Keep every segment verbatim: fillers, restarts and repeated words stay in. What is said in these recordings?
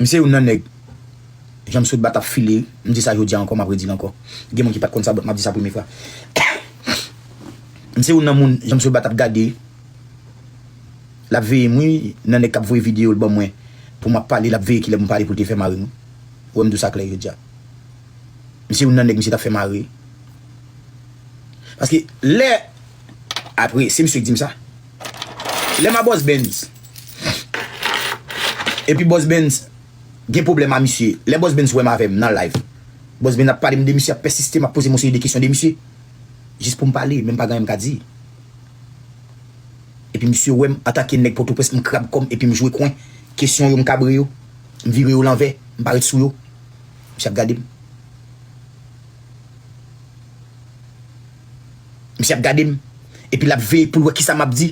M se youn nan nèg Jean Sotba t ap file, m di sa jodi a ankò, m ap redi l ankò. Gen moun ki pa t konn sa, but m ap di sa premye fwa. M se youn nan moun Jean Sotba t ap gade, l ap veye m wi, nan nèg k ap voye videyo l ban mwen pou m ap pale, l ap veye kilè pou m pale pou l te fè mare m wi. Ou wè m di w sa klè jodi a. M se youn nan nèg misye t ap fè mare. Paske lè, apre, se misye ki di m sa. Lè m a Boss Benz, epi Boss Benz gen pwoblèm a misye, lè Boss Benz wè m avè m nan live, Boss Benz ap pale m de misye, ap pèsiste, m ap poze m yon seri de kesyon de misye. Jis pou m pale, men m pa gen anyen m ka di. Epi misye wè m atake nèg Pòtoprens, m krab kò m, epi m jwe kwen. Kesyon yo, m kabre yo, m vire yo lanvè, m pa ret sou yo. Misye ap gade m. Misye ap gade m. Epi l ap veye pou l wè kisa m ap di.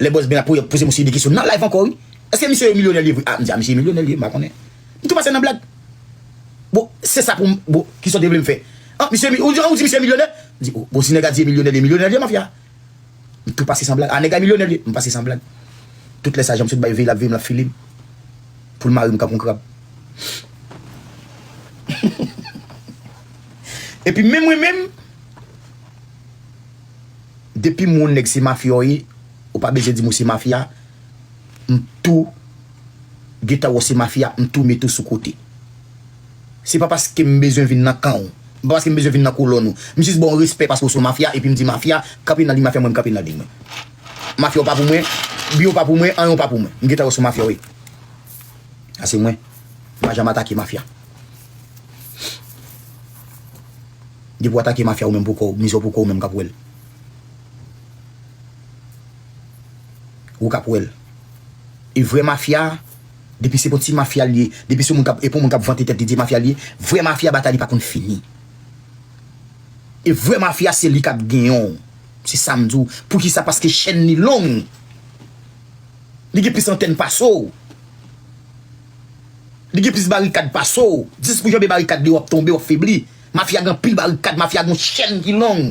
Lè Boss Benz ap poze m yon seri de kesyon nan live ankò, wi. Èske misye milyonè li ye vre? A, m di, a, misye milyonè li ye, m pa konnen. M tou pase nan blag. Bon, se sa pou m, bon, kisa w te vle m fè? A, misye, ou, ou di misye milyonè? M di, o, bon, si nèg a di milyonè li ye, milyonè li ye, mafya. M tou pase san blag. A, nèg la milyonè li ye. M pase san blag. Tout lè sa, Jean Sotba veye l ap veye m, l ap file m. Pou l mare m kanpe yon krab. Epi menm mwen menm, depi m wè yon nèg se mafya w ye, ou pa bezwen di m ou se mafya, m tou gentan wè w se mafya, m tou mete w sou kote. Se pa paske m bezwen vin nan kan w. Se pa paske m bezwen vin nan kolòn ou. M jis ba w respè paske w se yon mafya, epi m di mafya, kanpe nan liy mafya, mwen m kanpe nan liy mwen. Mafya w pa pou mwen, byen w pa pou mwen, anyen w pa pou mwen. M gentan wè w se yon mafya w ye. Sa se mwen. M pa janm atake mafya. Depi w atake mafya, ou menm pou kò w, mizè w pou kò w, ou menm k ap wè l. Ou k ap wè l. E vrè mafya, depi se pou ti mafya l ye, depi se moun k ap, e pou moun k ap vante tèt li di mafya l ye, vrè mafya batay li pa konn fini. E vrè mafya se li k ap genyen w. Se sa m di w. Poukisa? Paske chèn li long. Li gen plis antèn pase w. Li gen plis barikad pase w. Jis pou janbe barikad li, w ap tonbe, w ap febli. Mafya gen anpil barikad, mafya gen yon chèn ki long.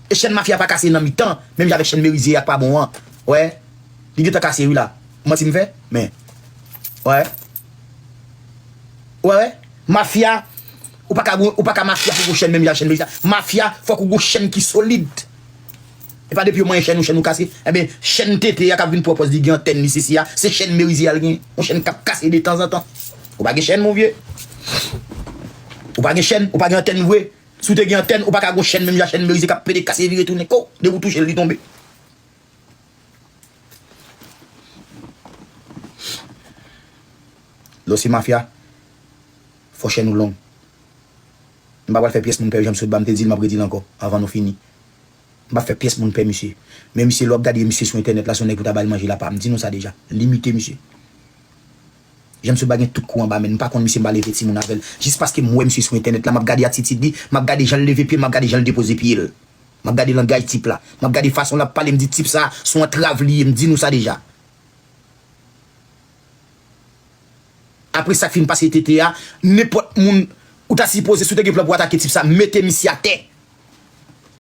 E chèn mafya pa kase nan mitan, menm jan avèk chèn merizye a k pa bon an. Wè, li gentan kase wi la. Manti m fè? Men. Wè. Wè, wè. Mafya, ou pa ka, ou pa ka mafya pou gon chèn menm jan chèn merizye a. Mafya, fòk ou gon chèn ki solid. E pa depi yo manyen chèn ou, chèn ou kase. Enben, chèn tete a k ap vin pran pòz li gen antèn li sesi a, se chèn merizye a l gen. Yon chèn k ap kase detanzantan. Ou pa gen chèn, mon vye. Ou pa gen chèn, ou pa gen antèn vre. Si w te gen antèn, ou pa ka gon chèn menm jan chèn merizye k ap pede kase vire tounen. Ko, depi w touche l, li tonbe. Lè w se mafya, fò chèn ou long. M pa pral fè pyès moun pè Jean Sotba, m te di l, m ap redi l ankò, anvan nou fini. M p ap fè pyès moun pè misye. Men misye, lè w ap gade misye sou entènèt la, se yon nèg pou ta ba l manje lapa. M di nou sa deja. Limite misye. Jean Sotba gen tout kou anba men l. M pa konn misye, m pa leve timoun avè l. Jis paske m wè misye sou entènèt la, m ap gade atitid li, m ap gade jan l leve pye l, m ap gade jan l depoze pye l. M ap gade langaj tip la. M ap gade fason l ap pale, m di tip sa, se yon antrav li ye, m di nou sa deja. Apre sa k fin pase tete a, nenpòt moun, ou ta sipoze, si w te gen plan pou atake tip sa, mete misye atè.